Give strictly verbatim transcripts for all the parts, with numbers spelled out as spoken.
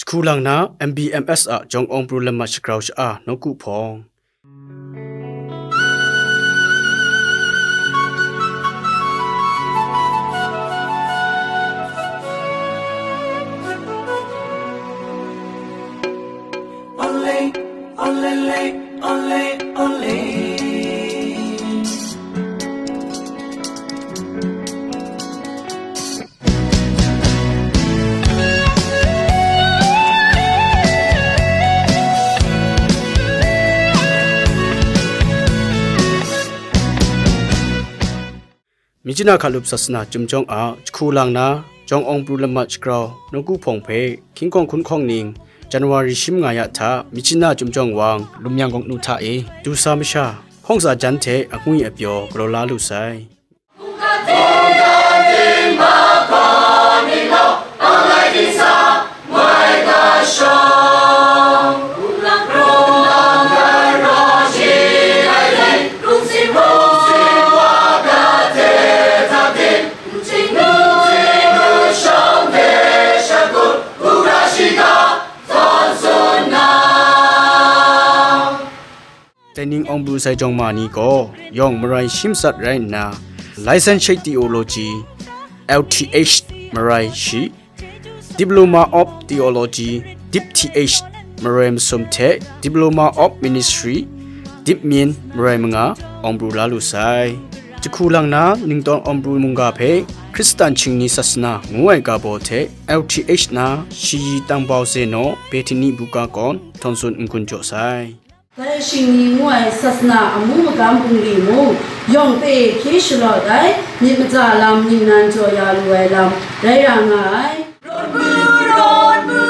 Jahku lang na M B M S a jawng awng pru lamat shagrau sha-a nawku hpawng. Myitkyina Hkalup Sasana Chyum Jawng a jahku lang na jawng awng pru lamat shagrau nawku hpawng hpe hkying hkawng hkun hkawng ning January shi manga ya hta Myitkyina Chyum Jawng wang Lumyang Gawng Nu hta e du sa masha, hkawng tsa jan hte angwi apyaw galaw la lu sai. Training awng pru sai jawng ma ni gaw yawng marai shi matsat rai nna, Licentiate Theology, L T H marai shi, Diploma of Theology, Dip T H marai masum hte Diploma of Ministry, Dip myin marai manga awng pru la lu sai. Jahku lang na ningtawng awng pru mungga hpe Hkristan Shingni Sasana ngu ai ga baw hte L T H na Shayi Tangbau Zeno Bethany buga kawn htawn tsun n-gun jaw sai. Dai Shingni ngu ai sasana amu magam bungli mung, yawng pe hkye shalaw ai, myit maja lam ningnan jaw ya lu ai lam rai ra nga ai. Rawt mu, rawt mu,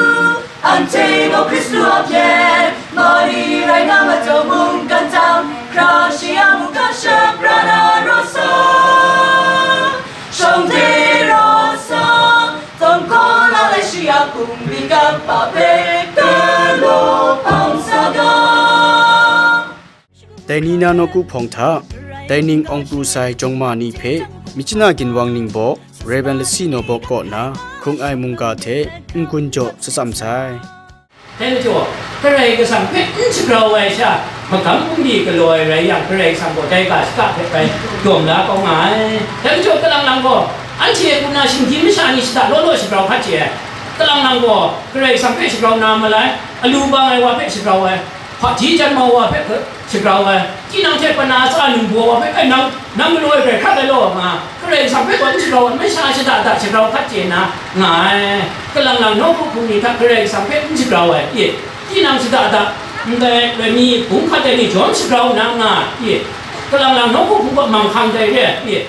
anhte gaw Hkristu a hpyen, Mari rai nga ma jaw mungkan jang, hkra shi a mungga shapra na rawt sa. Shawng de rawt sa, tawn kaw la ai shi a hkungri kapa hpe galaw hpang saga. Dai ni na nawku hpawng hta, dai ning awng pru sai jawng ma ni hpe, Myitkyina ginwang ningbaw, Rev. Lasi Nawbawk kaw na hkrung ai mungga hte n-gun jaw shatsam sai. Dai majaw, Karai Kasang hpe n shagrau ai sha, magam bungli galaw ai rai yang, Karai Kasang gaw dai ga shaka hpe bai dawm la kau nga ai. Dai majaw, kalang lang gaw, anhte a hku na shinggyim masha ni shada law law shagrau hkat chye ai. Kalang lang gaw, Karai Kasang hpe shagrau na malai, alu bang ai wa hpe shagrau ai, hpaji jan mau wa hpe shagrau ai, tinang hte pana tsa num baw wa hpe, "Ai, nang, nang galaw ai hkrat ai law," nga, Karai Kasang hpe gaw n shagrau ai, masha shada da shagrau hkat chye na nga ai. Kalang lang nawku hpung ni hta Karai Kasang hpe n shagrau ai, i, tinang shada da ndai loi mi, bung hkat ai ni jawm shagrau na nga, i, kalang lang nawku hpung gaw manghkang dai re ai, i.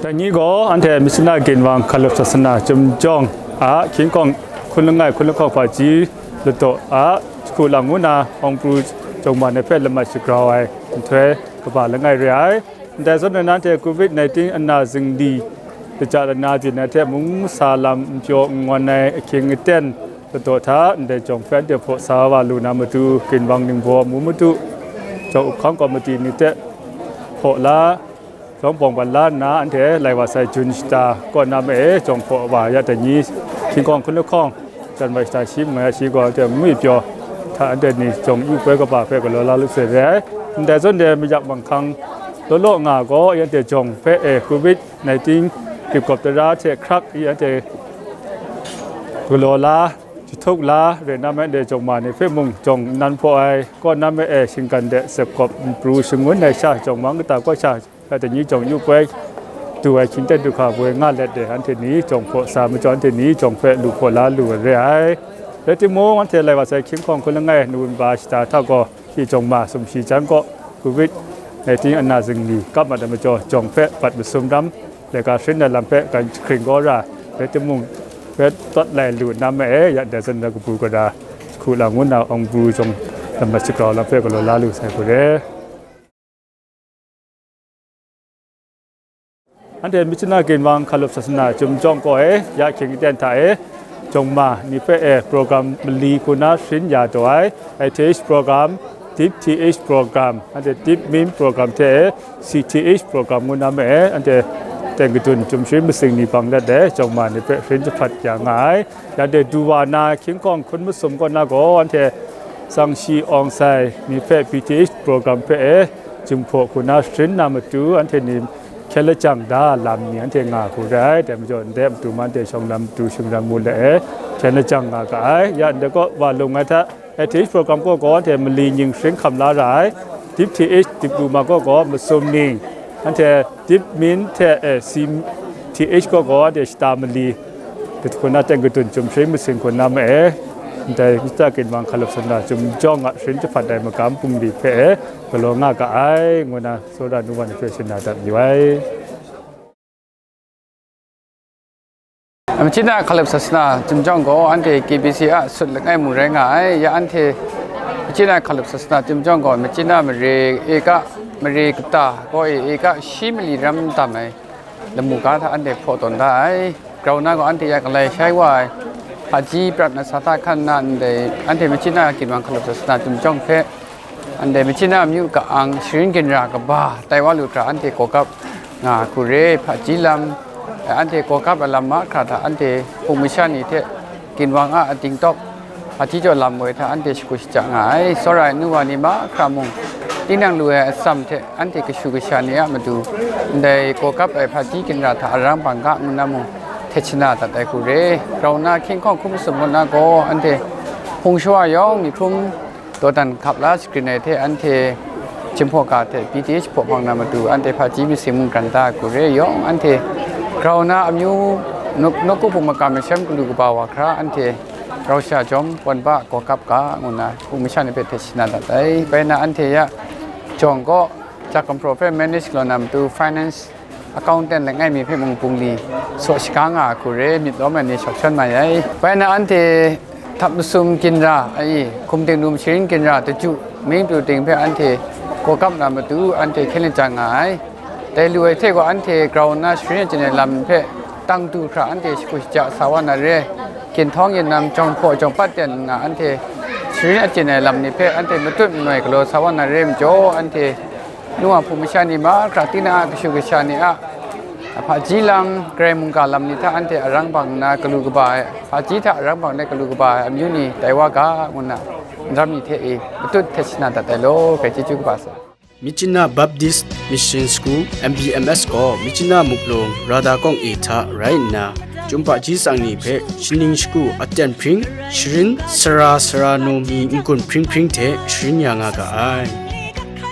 Dai ni gaw anhte Myitkyina Ginwang Hkalup Sasana Chyum Jawng a hkying hkawng hkun langai hkun lahkawng hpaji ladaw a jahku lang ngu na, awng pru jawng ma ni hpe lamat shagrau ai nhtoi kaba langai re ai. Ndai zawn na nanhte covid nineteen ana zingli, laja lana byin ai hte mung masa lam n pyaw n ngawn ai ahkying aten ladaw hta, ndai jawng hpe anhte hpaw sa wa lu na matu, Ginwang ningbaw amu matu, jawng up hkang kawmiti ni hte hpaw la, jawng bawng ban la nna, anhte lai wa sai jun shata kaw na ma e, jawng hpaw wa ya dai ni, hkying hkawng hkun lahkawng, jan wa shata shi manga shi gaw, anhte ngwi pyaw hta, anhte ni jawng yu poi kaba hpe galaw la lu sai re ai. Ndai zawn de mayak manghkang law law nga gaw, anhte jawng hpe e covid nineteen grip gawp tara hte hkrak i anhte galaw la, jahtuk la, re na me de jawng ma ni hpe mung jawng nnan hpaw ai, kaw na me e shinggan de zep gawp n pru shangun ai sha, jawng mang kata kaw sha, ya dai ni jawng yu poi du ai hkying ten du hka boi nga let de, anhte ni jawng hpaw sa majaw, anhte ni jawng hpe lu hpaw la lu ai re ai. Rai timung, anhte lai wa sai hkying hkawng hkun langai November shata hta gaw, shi jawng ma sumshi jan gaw, covid nineteen ana zingli kap mat ai majaw, jawng hpe bat masum ram, laika sharin ai lam hpe gan jahkring gaw ra, rai timung, rai tawt lai lu na ma e, ya ndai zawn na kabu gara, jahku lang ngu na awng pru jawng lamat shagrau lam hpe galaw la lu sai hku re. Anhte Myitkyina Ginwang Hkalup Sasana Chyum Jawng kaw e, ya hkying aten hta e, jawng ma ni hpe e program mali hku na sharin ya taw ai, A T H program, Deep T H program, anhte Deep Min program hte e, C T H program ngu na me e, anhte teng kadun chyum sharin masing ni bang let e, jawng ma ni hpe sharin jahpat ya nga ai. Ya de du wa na, hkying hkawng hkun masum kaw na gaw, anhte tsang shi awng sai ni hpe B T H program hpe e, Jinghpaw hku na sharin na matu, anhte ni hkyen lajang da lam ni anhte nga hku rai, dai majaw ndai matu ma anhte shawng lam matu shingran mu let e, hkyen lajang nga ga ai. Ya ndai kaw wa lung ai hta, A T H program kaw gaw anhte mali nying sharin hkam la ra ai, Deep T H dip lu ma kaw gaw masum ning, anhte Deep Min hte, eh, C T H kaw gaw anhte shata mali, hku na teng kadun chyum sharin masing hku na ma e, ndai Myitkyina Ginwang Hkalup Sasana Chyum Jawng a sharin jahpat ai magam bungli hpe e, galaw nga ga ai, ngu na tsawra nu wa ni hpe shana dat yu ai. Myitkyina Hkalup Sasana Chyum Jawng gaw anhte K B C a sut langai mung rai nga ai. Ya anhte Myitkyina Hkalup Sasana Chyum Jawng gaw Myitkyina mare eka, mare kata gaw e eka shi mali ram dam ai lamu ga hta anhte hpaw tawn da ai. Grau na gaw anhte ya galai shai wa ai hpaji prat na sa hta hkan na ndai anhte Myitkyina Ginwang Hkalup Sasana Chyum Jawng hpe, anhte Myitkyina amyu ka-ang sharin ginra kaba tai wa lu hkra anhte gawgap nga hku re, hpaji lam, anhte gawgap ai lam mahkra hta anhte hpung masha ni hte ginwang a ating tawk, hpaji jaw lam woi hta anhte shagu shaja nga ai. Tsawra ai nu wa ni mahkra mung, tinang lu ai atsam hte anhte kashu kasha ni a matu, ndai gawgap ai hpaji ginra hta arang bang ga ngu na mung, htet shana dat ai hku re. Grau na hkying hkawng hkun masum kaw na gaw, anhte hpung shawa yawng ni hkrum, dawdan hkap la shagrin ai hte anhte Jinghpaw ga hte B T H hpaw hpang na matu anhte hpaji masing mung kran da ai hku re, yawng anhte grau na amyu nawk, nawku hpung makam mashem galu kaba wa hkra anhte rau sha jawm wan ba gawgap ga ngu na hpung masha ni hpe htet shana dat ai. Bai na anhte ya jawng gaw, ja gumhpraw hpe manage galaw na matu finance accountant langai mi hpe mung bungli saw shaga nga ai hku re, myit lawm ai ni shawk shan mai ai. Bai na anhte htap masum ginra ai, hkum ting num sharin ginra, taju ming pru ting hpe anhte gawgap na matu anhte hkyen lajang nga ai. Dai lu ai hte gaw anhte grau nna sharin achyin ai lam hpe tang du hkra anhte shagu shaja sa wa na re, ginhtawng yin nam jawng hpaw jawng pat ten nna anhte sharin achyin ai lam ni hpe anhte matut manoi galaw sa wa na re majaw, anhte nu a hpung masha ni mahkra, tinang a kashu kasha ni a hpaji lam, Karai mungga lam ni hta anhte arang bang nna galu kaba ai, hpaji hta arang bang nna galu kaba ai amyu ni tai wa ga, ngu nna n ram ni hte e matut htet shana dat ai law, Karai chyeju kaba sa. Myitkyina Baptist Mission School, M B M S gaw Myitkyina muplung Rada kawng e hta rai nna, Chyum hpaji tsang ni hpe shaning shagu aten hpring, sharin sara sara naw mi n-gun hpring hpring hte sharin ya nga ga ai.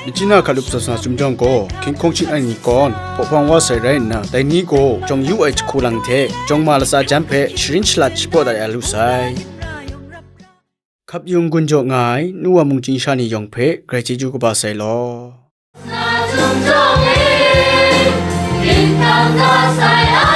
Myitkyina Hkalup Sasana Chyum Jawng gaw hkying hkawng shing ai ni kawn hpaw hpang wa sai rai nna, dai ni gaw jawng yu ai jahku lang hte jawng ma latsa jan hpe sharin shalat shapraw dat ya lu sai. Hkap yung gun jaw nga ai nu wa mungchying sha ni yawng hpe grai chyeju kaba sai law. Hpang ga sai